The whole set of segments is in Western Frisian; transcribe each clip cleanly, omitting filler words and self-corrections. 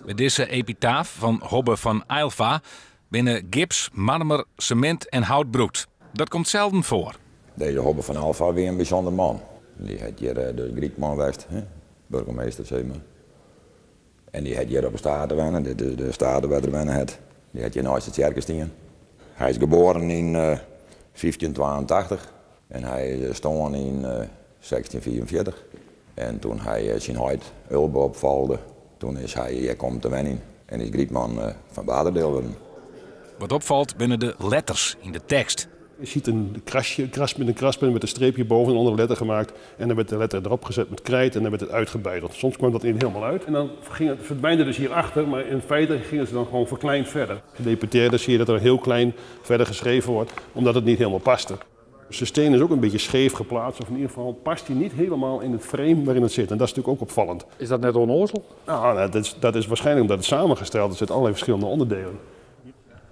By dizze epitaaf fan Hobbe fan Aylva binne gips, marmer, semint en hout brûkt. Dat komt selden foar. Dizze Hobbe fan Aylva wie in bysûnder man. Dy hat hjir de grytman west, burgemeester sis mar. En dy hat hjir op de state wenne, dit is de state wêr't er wenne hat. Dy hat hjir neist de tsjerke stien. Hy is geboaren yn 1582 en hy is stoarn yn 1645. En toen hy syn heit Ulbe opfolge, toen is hy hjir kommen te wenjen en is grytman fan Baarderadiel wurden. Wat opfalt binne de letters yn de tekst. Je ziet een krasje, kras met een kraspen met een streepje boven en onder de letter gemaakt. En dan werd de letter erop gezet met krijt en dan werd het uitgebeiteld. Soms kwam dat niet helemaal uit. En dan ging het, verdwijnde dus hierachter, maar in feite gingen ze dan gewoon verkleind verder. Gedeputeerde zie je dat er heel klein verder geschreven wordt, omdat het niet helemaal paste. Dus de steen is ook een beetje scheef geplaatst, of in ieder geval past hij niet helemaal in het frame waarin het zit. En dat is natuurlijk ook opvallend. Is dat net onnozel? Nou, dat is waarschijnlijk omdat het samengesteld is uit allerlei verschillende onderdelen.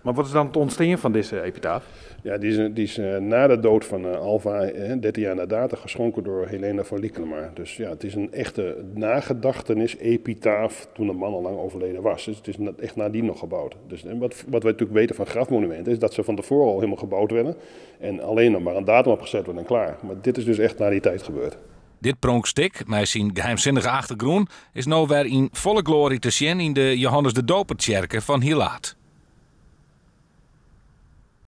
Maar wat is dan het ontstaan van deze epitaaf? Ja, die is na de dood van Alva, 13 jaar na dato, geschonken door Helena van Lycklama. Dus ja, het is een echte nagedachtenis-epitaaf toen de man al lang overleden was. Dus het is echt nadien nog gebouwd. Dus, en wat wij natuurlijk weten van grafmonumenten is dat ze van tevoren al helemaal gebouwd werden. En alleen nog maar een datum opgezet wordt en klaar. Maar dit is dus echt na die tijd gebeurd. Dit pronkstik, mei syn geheimsinnige achtergrûn, is no wer yn folle gloarje te sjen yn de Johannes de Dopertsjerke fan Hilaard.